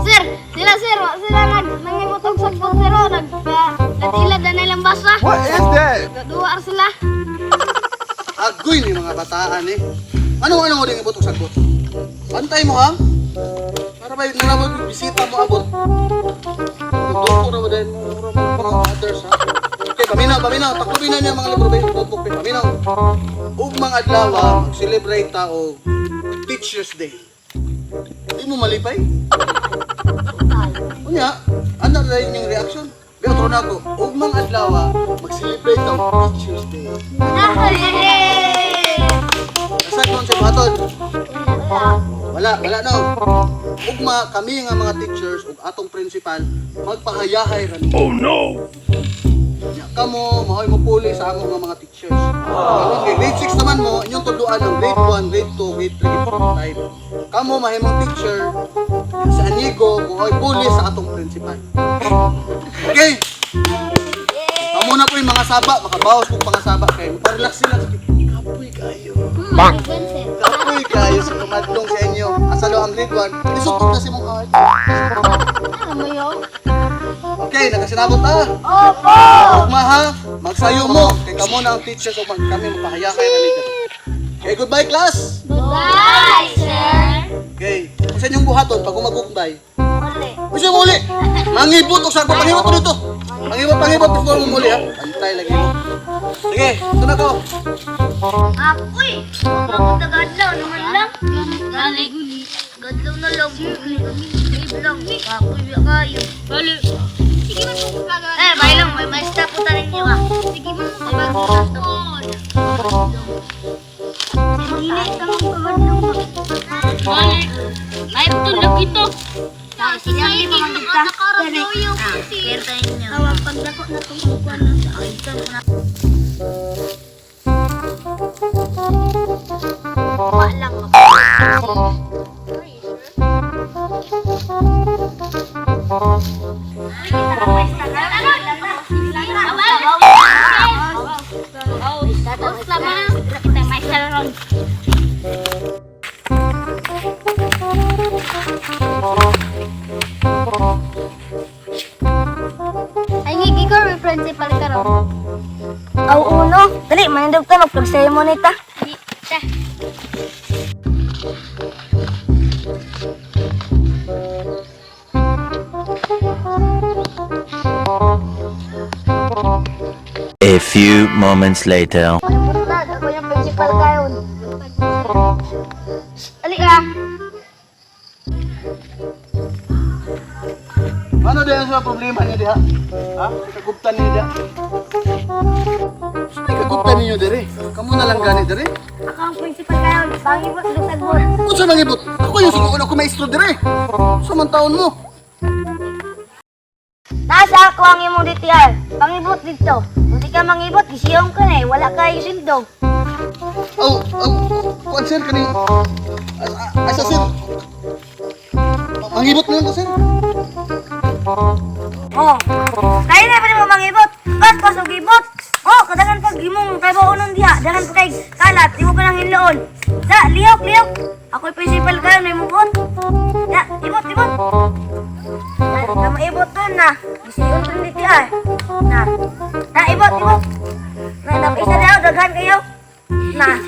Sir, sila sir, wa sila nag nangibot og sagbot pero nag natilad na nilang basa. What is that? Duwa ra sila. Agoy ni mga bataan eh. Ano ano mo din ibot og sagbot? Bantay mo ha? Para ba nalabot bisita mo abot? Tutok ra ba din mo mura mo mga others ha? Okay, paminaw, paminaw. Taklubin na niya mga libro ba yung notebook ba? Paminaw. Ug mga adlaw, mag-celebrate ta og Teachers Day. Di mo malipay? Unya, ano na rin yung reaction? Pero na ako, ug mga adlaw, mag-celebrate ta og Teachers Day. Yay! Asa doon sa buhaton? Wala, wala no. Ugma kami nga mga teachers ug atong principal magpahayahay ra ni. Oh no! Nya kamo maoy mo puli sa amo nga mga teachers. Karon kay grade 6 naman mo, inyong tudloan ang grade 1, grade 2, grade 3, grade 4, 5. Kamo mahimong teacher sa Anigo maoy puli sa atong principal. Okay. Kamo na po yung mga saba, makabawas po mga saba kay pa-relax sila. Kapoy kayo. Bang! Kapoy kayo sa kumadlong sa inyo. Asa lo ang grade 1, isukot na si mong heart. Ano mo yun? Okay, nakasinabot ta. Opo! Ugma ha, magsayo mo. Kay kamo na ang teacher so mag kami mapahaya kayo na leader. Okay, goodbye class. Goodbye, sir! Okay, kung sa inyong buhaton pag umag-goodbye. Uli. Uy, siya muli. Mangibot og sagbot, pangibot ko dito. Pangibot, pangibot before mo muli ha. Antay lagi mo. Sige, ito na ko. Ako'y! Magkatagadlaw naman lang. Gani. Gadlaw na lang. Babe lang. Ako'y kayo. Bali. Sige man mo Eh, bye lang. May maista po tayo ninyo ah. Sige man mo pagod. Dili ka mong pagadlaw. Bali. Ay, tulog ito. Sige, pa man kita. Gani. Ah, pagdako na itong kukuha na sa akin. Wala lang. Ay, ngigi ko, may principal ka ron. Aw uno, dali manindog ta magplug ceremony ta. Ta. A few moments later. Buntag, ako yung principal karon. Ali ka. Ano din sa problema niyo diha? Ha? Kaguptan niyo diha? Saan kaguptan ninyo dire? Kamo na lang gani dire. Ako ang principal karon. Pangibot og sagbot. Unsa mangibot? Ako yung sukuon ako maestro dire. Sa man taon mo? Nasa ako ang imong DTR. Pangibot dito. Kung di ka mangibot, gisiyong ka na eh. Wala ka yung sildo. Aw, aw, kuan sir kani. Asa sir? Mangibot na lang ko sir. Oh. Kaya na pa mo mangibot. Kas kas og ibot. Oh, kadagan pag imong kay unon diha, dagan pa kay kalat, imo pa nang hinloon. Da, lihok, lihok. Ako'y principal karon may mukon. Da, ibot, ibot. Na, na maibot to na. Gisiyon to DTR. Na. Na, ibot, ibot. Na, na, isa daw, daghan kayo. Na.